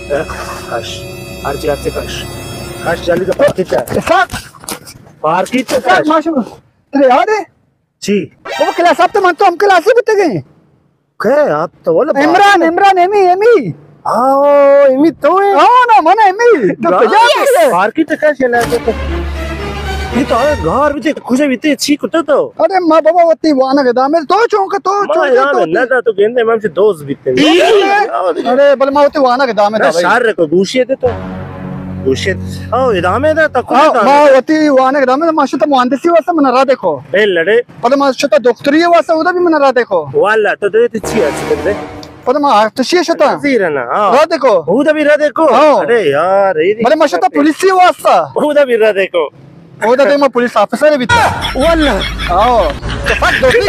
کش، ہر چی ہستے کش۔ کش جلدی تو پارکی چا۔ اسحاق! پارکی چا اسحاق، کش۔ ماشو، ترے یاد ہے؟ چی؟ وہ کلاس آپ تو من تو ہم کلاس ہی بیتے گئے۔ کئے؟ آپ تو والا عمران، عمران، ایمی، ایمی۔ آؤ، ایمی تو ہے؟ ہاں نا، من ایمی۔ تو کجا ہے؟ پارکی تو کش جلدی تو۔ یہ تو گھر بیتے، کجا بیتے، چی کتا تو؟ ارے ما بابا وتی وانگ ادامہ، تو چون کہ تو ما چون کہ یار تو نہ دا تو گندے، من سے دوست بیتے۔ ارے بلے ما وتی وانگ ادامہ دا بھائی۔ شہر کو گوشے دے تو۔ گوشے۔ او ادامہ دا تو۔ ما وتی وانگ ادامہ، ما شتا مہندسی واسطہ من را دیکھو۔ بے لڑے۔ پدا ما شتا دکتری واسطہ، اودا بھی من را دیکھو۔ والا تو دے تے چی ہے دے؟ پدا ما ارتشی شتا۔ زیرنا، ہاں۔ را دیکھو۔ اودا بھی را دیکھو۔ ہاں۔ ارے یار، بلے ما شتا پولیسی واسطہ۔ اودا بھی را دیکھو۔ اودا دیما پولیس آفیسر بیتا۔ واللہ۔ آؤ۔ تو فقط دوستی